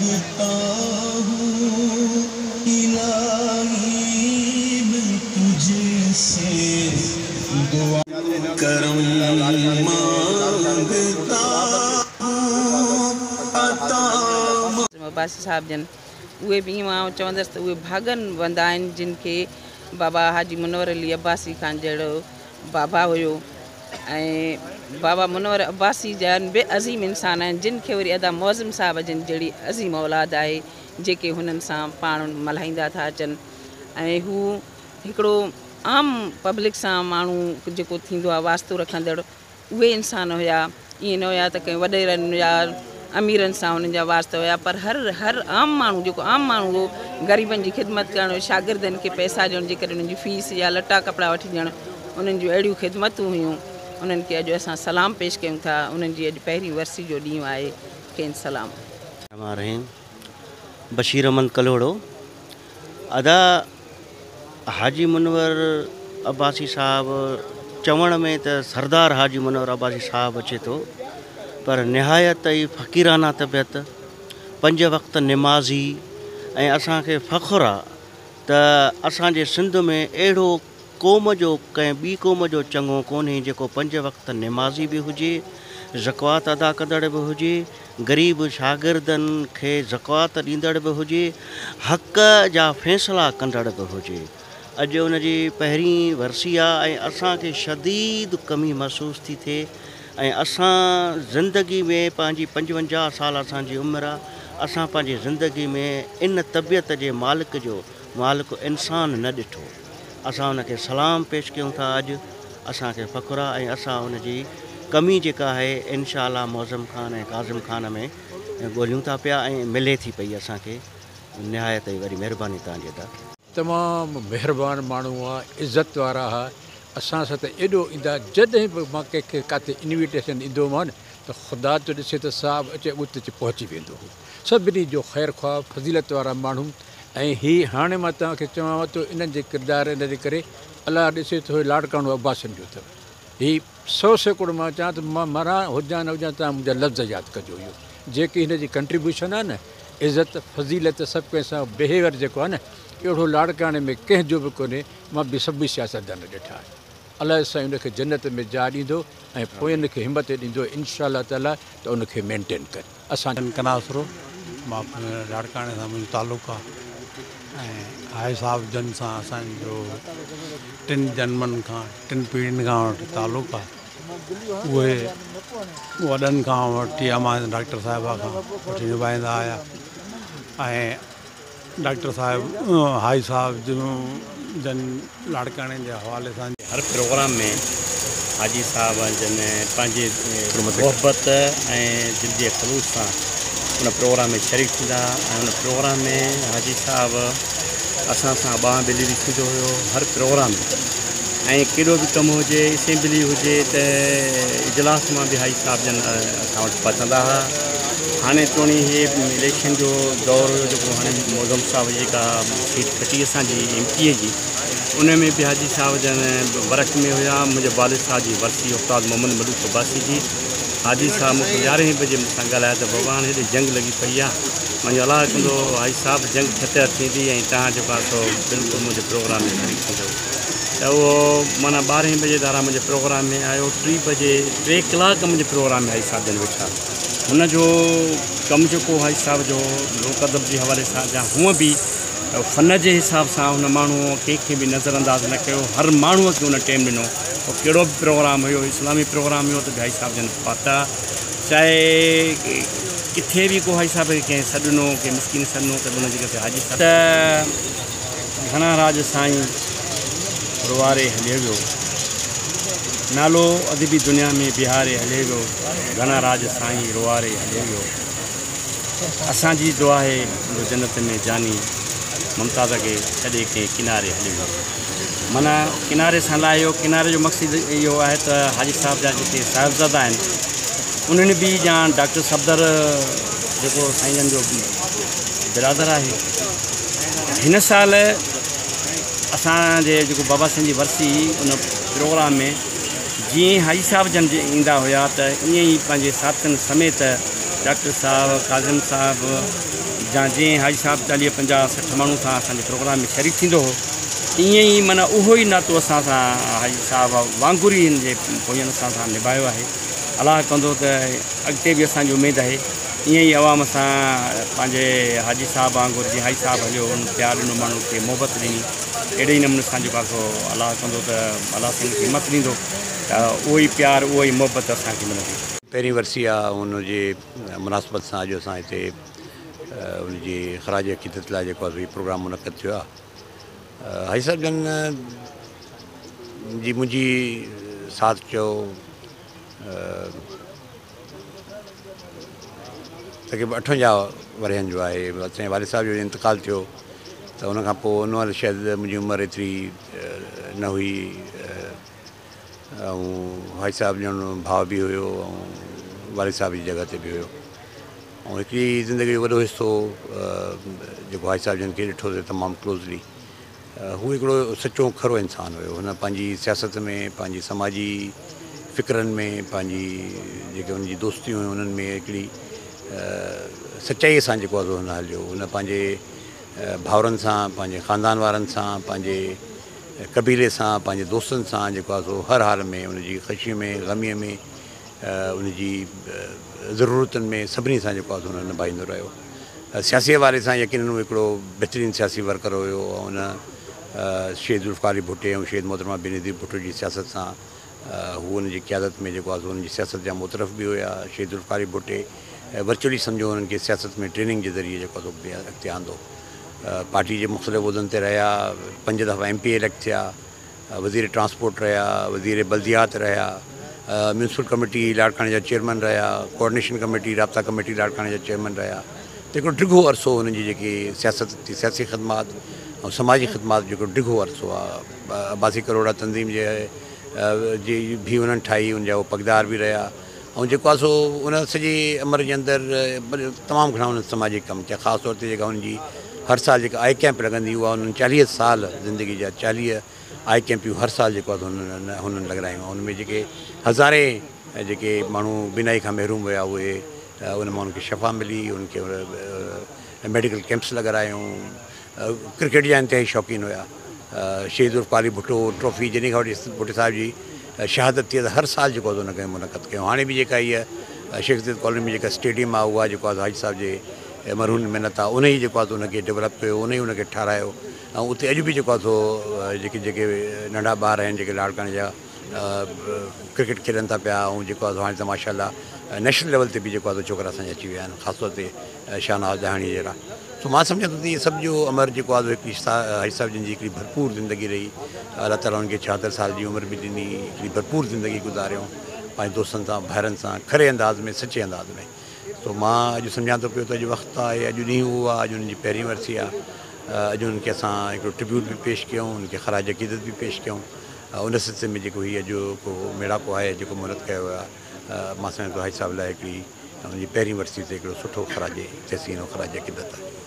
मांगता हूँ इलाही मैं तुझसे दुआ करम मांगता हूँ अता। अब्बासी साहब जन उहे बि ईअं आउं चवंदसि त उहे भाॻन वंदा आहिनि जिन खे बाबा हाजी मुनवर अली अब्बासी खान जहिड़ो बाबा हुयो ऐं बाबा मुनवर अब्बासी जन बि अज़ीम इंसान आहिनि जिन खे वरी अदा मौज़म साहब जन जहिड़ी अज़ीम औलाद आहे जेके हुननि सां पाण मल्हाईंदा था अचनि। ऐं हू हिकिड़ो आम पब्लिक सां माण्हू जेको थींदो आहे वास्तो रखंदड़ उहे इंसान हुया, ईअं न हुया त कंहिं वॾेरनि या अमीरनि सां हुननि जा वास्ता हुया, पर हर हर आम माण्हू जेको आम माण्हू हो ग़रीबनि जी ख़िदमत करणु, शागिर्दनि खे पैसा ॾियणु, जेकॾहिं हुननि जी फ़ीस या लटा कपिड़ा वठी ॾियणु, उन्हनि जूं अहिड़ियूं ख़िदमतूं हुयूं। उन्हनि खे अॼु असां सलाम पेश कयूं था। उन्हनि जी अॼु पहिरीं वरसी जो ॾींहुं आहे, खेनि सलाम। रहीम बशीर अहमद कलोड़ो। अदा हाजी मुनवर अब्बासी साहब चवण में त सरदार हाजी मुनवर अब्बासी साहब अचे थो, पर निहायत ई फ़क़ीराना तबियत, पंज वक़्त नमाज़ी ऐं असांखे फ़ख़्रु आहे त असांजे सिंध में अहिड़ो क़ौम जो कंहिं ॿी क़ौम जो चङो कोन्हे जेको पंज वक़्त नमाज़ी बि हुजे, ज़कात अदा कंदड़ बि हुजे, ग़रीब शागिर्दनि खे ज़कात ॾींदड़ बि हुजे, हक़ जा फ़ैसिला कंदड़ बि हुजे। अॼु उनजी पहिरीं वरसी आहे ऐं असांखे शदीद कमी महसूसु थी थिए ऐं असां ज़िंदगी में पंहिंजी 55 साल असांजी उमिरि आहे, असां पंहिंजी ज़िंदगी में इन तबियत जे मालिक जो मालिक इंसान न ॾिठो। असां उनखे सलाम पेश कयूं था। अॼु असांखे फ़ख़्रु आहे ऐं असां उनजी कमी जेका आहे इनशा मौज़म ख़ान ऐं काज़िम ख़ान में ॻोल्हियूं था पिया ऐं मिले थी पई असांखे। निहायत ई वरी महिरबानी तव्हांजी अदा। तमामु महिरबान माण्हू आहे, इज़त वारा हुआ, असां सां त एॾो ईंदा, जॾहिं बि मां कंहिंखे किथे इनविटेशन ॾींदोमांसि त ख़ुदा थो ॾिसे त साहिबु अचे उते अचे पहुची वेंदो हो। सभिनी जो ख़ैर ख़्वाह फ़ज़ीलत वारा माण्हू। ऐं हीअ हाणे मां तव्हांखे चवांव थो इन्हनि जे किरदार इन जे करे अलाह ॾिसे थो लाड़काणो अब्बासियुनि जो अथव। हीअ 100% मां चवां त मां मरां हुजां न हुजां तव्हां मुंहिंजा लफ़्ज़ यादि कजो। इहो जेकी हिन जी कंट्रीब्यूशन आहे न, इज़त फ़ज़ीलत सभु कंहिंसां बिहेवियर जेको आहे न, अहिड़ो लाड़काणे में कंहिंजो बि कोन्हे। मां बि सभई सियासतदान ॾिठा आहिनि। अलाह साईं उनखे जन्नत में जाइ ॾींदो ऐं पोइ उनखे हिमत ॾींदो इनशा ताला त उनखे मेंटेन करे। असां कनासरो मां लाड़काणे सां मुंहिंजो तालुक़ु आहे ऐं हाई साहिब जन सां असांजो टिनि जन्मनि खां टिनि पीढ़ियुनि खां वठी तालुक़ु आहे। उहे वॾनि खां वठी अमां डॉक्टर साहिबा खां वठी निभाईंदा आया ऐं डॉक्टर साहिब हाई साहिब जन लाड़काणे जे हवाले सां हर प्रोग्राम में हाजी साहिब जन पंहिंजे मोहबत ऐं दिलि जे ख़लूस सां उन प्रोग्राम में शरीक थींदा ऐं उन प्रोग्राम में हाजी साहिब असां सां ॿाह ॿिली बि थींदो हुयो हर प्रोग्राम में। ऐं केॾो बि कमु हुजे, असेंबली हुजे त इजलास मां बि हाजी साहिब जन असां वटि पहुचंदा हुआ। हाणे तोणी हे इलेक्शन जो दौर हुयो जेको हाणे मौज़म साहिब जेका सीट खटी असांजी एम पी ए जी, उन में बि हाजी साहिब जन बरक में हुया। मुंहिंजे वालिद साहिब जी वरसी उस्ताद मोहम्मद मलूक अब्बासी जी, हाजी साहिब मूंखे 11 बजे मूंसां ॻाल्हायो त बाबा हाणे हेॾे जंग लॻी पई आहे, मां अलाह कंदो हाजी साहिब जंग फ़तह थींदी ऐं तव्हां जेको आहे सो बिल्कुलु मुंहिंजे प्रोग्राम में शरीक थींदो। त उहो माना 12 बजे धारा मुंहिंजे प्रोग्राम में आयो, 3 बजे 3 कलाक मुंहिंजे प्रोग्राम में हाजी साहिब जन वेठा। हुनजो कमु जेको हाजी साहिब जो लोक अदब जे हवाले सां या हूअं बि फ़न जे हिसाब सां हुन माण्हूअ कंहिंखे बि नज़रअंदाज़ न कयो, हर माण्हूअ खे हुन टाइम ॾिनो। पोइ कहिड़ो बि प्रोग्राम हुयो, इस्लामी प्रोग्राम हुयो त हाजी साहिब जन पहुता, चाहे किथे बि को हाजी साहिब खे कंहिं सॾु ॾिनो, कंहिं मिसकिन सॾु ॾिनो त हुनजे किथे हाजी साहिब। त घणा राज साईं रुवारे हले वियो, नालो अदबी दुनिया में बिहारे हले वियो, घणा राज साईं रुवारे हले वियो। असांजी दुआ आहे जो जन्नत में जानी मुमताज़ खे छॾे कंहिं किनारे हले वियो। माना किनारे सां लाहियो, किनारे जो मक़सदु इहो आहे त हाजी साहिब जा जेके साहिबज़ादा आहिनि उन्हनि बि या डॉक्टर सफ़दर जेको साईं जन जो बिरादर आहे, हिन साल असांजे जेको बाबा साईं जी वरसी उन प्रोग्राम में जीअं हाजी साहिब जन ईंदा हुया त ईअं ई पंहिंजे साथियुनि समेत डॉक्टर साहिब, काज़िम साहिब, جيئن حاجي صاحب 40 50 60 ماڻهن سان اسان جي پروگرام ۾ شريڪ ٿيندو هو، ائين ئي معنيٰ اهو ئي ناتو اسان سان حاجي صاحب وانگر ئي هن جي پوين اسان سان نڀايو آهي. الله ڪندو ته اڳتي به اسان جي اميد آهي ائين ئي عوام سان پنهنجي حاجي صاحب وانگر جيئن حاجي صاحب هليو ان پيار ڏنو ماڻهن کي محبت ڏني، اهڙي ئي نموني سان جيڪو آهي سو الله ڪندو ته الله سائين کي همت ڏيندو ته اهو ئي پيار اهو ئي محبت اسان کي ملندي. پهرين ورسي آهي ان جي مناسبت سان اڄ اسان هتي ان جي خراج عقيدت لاء جيڪو آهي سو هي پروگرام منعقد ٿيو آهي. حاجي صاحب جن جي منهنجي ساٿ چئو تقريبن 58 ورهين جو آهي. اسان جي والد صاحب جو انتقال ٿيو ته ان کان پوء ان مهل شايد منهنجي عمر ايتري نه هئي ۽ حاجي صاحب ڄڻ ڀاء به هيو ۽ والد صاحب جي جڳهه تي به هيو ۽ هڪڙي زندگي جو وڏو حصو جيڪو حاجي صاحب جن کي ڏٺوسي تمام ڪلوزلي، هو هڪڙو سچو کرو انسان هيو. هن پنهنجي سياست ۾ پنهنجي سماجي فڪرن ۾ پنهنجي جيڪي هن جي دوستيون هيون انهن ۾ هڪڙي سچائيء سان جيڪو آهي سو هن هليو. هن پنهنجي ڀائرن سان پنهنجي خاندان وارن سان پنهنجي قبيلي سان پنهنجي دوستن سان جيڪو آهي سو هر حال ۾ ان جي خوشيء ۾ غميء ۾ ان جي ضرورتن ۾ سڀني سان جيڪو آهي سو هن نڀائيندو رهيو. سياسي حوالي سان يقينن هو هڪڙو بهترين سياسي ورڪر هيو ۽ ان شهيد ذوالفقار علي ڀٽي ۽ شهيد محترمه بينظير ڀٽو جي سياست سان هو ان جي قيادت ۾ جيڪو آهي سو ان جي سياست جا معترف به هيا. شهيد ذوالفقار علي ڀٽي ورچوئلي سمجهو انهن کي سياست ۾ ٽريننگ جي ذريعي جيڪو آهي سو اڳتي آندو. پارٽي جي مختلف عهدن تي رهيا، 5 دفعا ايم پي اي اليڪٽ ٿيا، وزير ٽرانسپورٽ رهيا، وزير بلديات رهيا، ميونسپل ڪميٽي لاڙڪاڻي جا چيئرمين رهيا، ڪوآرڊينيشن ڪميٽي رابطا ڪميٽي لاڙڪاڻي جا چيئرمين رهيا. ته هڪڙو ڊگهو عرصو هنن جي جيڪي سياست تي سياسي خدمات ۽ سماجي خدمات جو هڪڙو ڊگهو عرصو آهي. عباسي ڪلهوڙا تنظيم جي جي به انهن ٺاهي، ان جا هو پڳدار به رهيا ۽ جيڪو آهي سو ان سڄي عمر جي اندر تمام گهڻا انهن سماجي ڪم ڪيا. خاص طور تي جيڪا انهن جي هر سال جيڪا آئي ڪيمپ لڳندي اها انهن 40 سال زندگي جا 40 آئي ڪيمپيون هر سال جيڪو آهي سو هنن لڳرايون. ان ۾ جيڪي هزارين جيڪي ماڻهو بينائي کان محروم هيا اهي ان مان انهن کي شفا ملي، انهن کي ميڊيڪل ڪيمپس لڳرايون. ڪرڪيٽ جا انتهائي شوقين هيا. شهيد ذوالفقار علي ڀٽو ٽرافي جڏهن کان وٺي ڀٽي صاحب جي شهادت ٿي ته هر سال جيڪو آهي ان کي منعقد ڪيو. هاڻي به جيڪا هيء شيخ زيد ڪالوني ۾ جيڪا اسٽيڊيم آهي اها جيڪو آهي حاجي صاحب جي مرهون منت آهي، ان ئي جيڪو آهي ان کي ڊولپ ڪيو، ان ئي ان کي ٺهرايو ۽ اتي اڄ به جيڪو آهي سو جيڪي جيڪي ننڍا ٻار آهن جيڪي لاڙڪاڻي جا ڪرڪيٽ کيڏن ٿا پيا ۽ جيڪو آهي هاڻي ته ماشاء الله نيشنل ليول تي به جيڪو آهي ڇوڪرا اسان جا اچي ويا آهن، خاص طور تي شاهنواز ڏاهاڻي جهڙا. سو مان سمجهان ٿو ته اهي سڀ جو امر جيڪو آهي هڪڙي حاجي صاحب جن جي هڪڙي ڀرپور زندگي رهي. الله تعاليٰ انهن کي 76 سال جي عمر به ڏني، هڪڙي ڀرپور زندگي گذاريائون پنهنجي دوستن سان ڀائرن سان کري انداز ۾ سچي انداز ۾. سو مان اڄ سمجهان ٿو پيو ته اڄ وقت آهي، اڄ ڏينهن اهو آهي، اڄ انهن جي پهرين ورسي آهي، اڄ انهن کي اسان هڪڙو ٽربيوٽ به پيش ڪيون، انهن کي خراج عقيدت به پيش ڪيون. ان سلسلي ۾ جيڪو هي اڄ ڪو ميڙاڪو آهي جيڪو منعقد ڪيو ويو آهي، مان سمجهان ٿو حاجي صاحب لاء هڪڙي ان جي پهرين ورسي تي هڪڙو سٺو خراج تحسين ۽ خراج عقيدت آهي.